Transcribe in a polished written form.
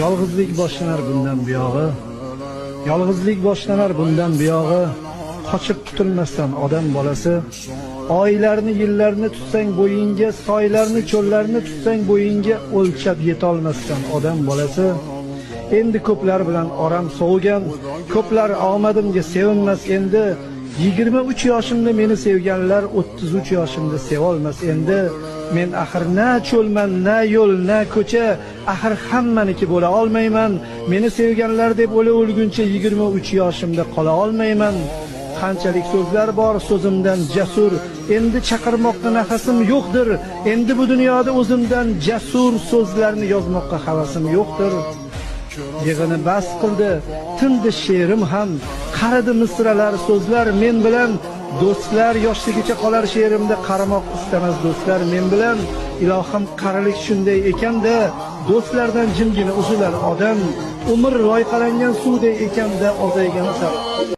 Yolg'izlik boshlanar bundan buyog'i. Yolg'izlik boshlanar bundan buyog'i. Qochib qutulmasdan odam bolasi. Oylarni, yillarni tutsang bo'yingga, soylarni, cho'llarni tutsang bo'yingga, o'lchab yetolmasdan odam bolasi. Endi ko'plar bilan oram sovigan, ko'plar omadimga sevinmas endi. 23 yoshimda meni sevganlar 33 yoshimda sevolmas endi. Men axir na cho'lman, na yo'l, na ko'cha, axir hammaniki bo'la olmayman. Meni sevganlar deb o'la o'lguncha 23 yoshimda qola olmayman. Qanchalik so'zlar bor so'zimdan jasur, endi chaqirmoqqa nafasim yo'qdir. Endi bu dunyoda o'zimdan jasur so'zlarni yozmoqqa havasim yo'qdir. Yig'ini bas qildi, tindi she'rim ham, qaridi misralar, so'zlar men bilan. Do'stlar yoshligicha qolar she'rimda, qaramoq istamas do'stlar men bilan. Ilohim, qarilik shunday ekanda, do'stlardan jimgina uzilar odam. Umr loyqalangan suvday ekanda, ozaygan sari.